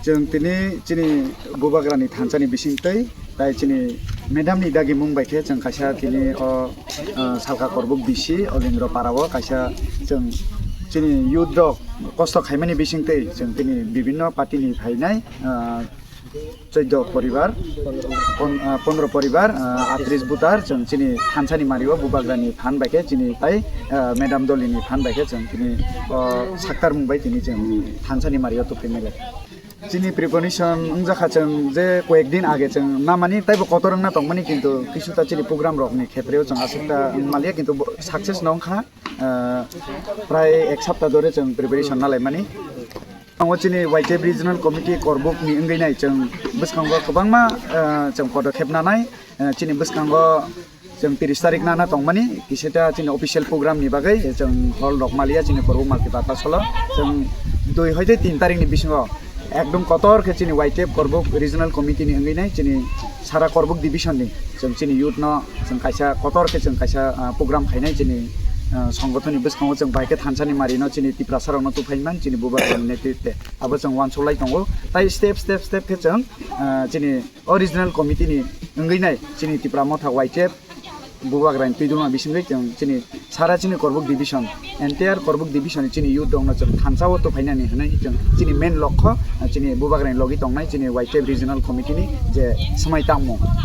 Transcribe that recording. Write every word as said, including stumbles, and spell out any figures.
Chwng tini chini Bubagrani thansa ni bising twi, tai chini madam ni dagi mung bai khe chwng kaisa tini o, ah, Salka Korbuk D C Olindro Para o kaisa chwng chini youth rok kosto khaimani bising twi chwng tini bibhinno party ni phainai, ah, chwddo poribar, pon-, ah, pondro poribar, ah, atris butar chwng chini thansa ni mari o Bubagrani phan bai khe chini tai, ah, madam doli ni phan bai khe chwng tini o saktar mung bai tini chwng thansa ni mari o tupri mele. Chini preparation wngjakha chwng je koyek din age chwng namani taibo kotor wngna tongmani, kintu kisuta chini program rokni khetreo chwng aswkta wngmaliya, kintu bo success no wngkha, ah, prai ek sapta dore chwng preparation nalaimani. Tongo chini Y T F Regional Committee Korbuk ni wngwi nai chwng bwskango kwbangma, ah, chwng podokhep nanai, ah, chini bwskango Chwng tris tarik nana tongmani, kisita chini official program ni bagwi chwng hall rok maliya chini Korbuk Malki Pata solo. Chwng dui hoite tin tarik ni bisingo ekdom kotor khe chini Y T F Korbuk Regional Committee ni wngwi nai chini sara Korbuk division ni chwng chini youth no chwng kaisa kotor khe chwng kaisa, ah, program khainai chini, ah, songothon ni bwskango chwng bai khe thansa ni mari no chini Tiprasa rok no tuphaimani chini Bubagrani netrite abo chwng uansuk lai tongo. Tai step, step, step khe chwng, ah, chini o regional committee ni wngwi nai chini Tipra Motha Y T F Bubagrani twi duma bisingwi chwng chini sara chini Korbuk division, entire Korbuk division ni chini youth rokno chwng thansa o tuphainani hwnwi chwng chini main lokho, chini Bubagrani logi tongnai chini Y T F regional committee ni je swmai tangmung.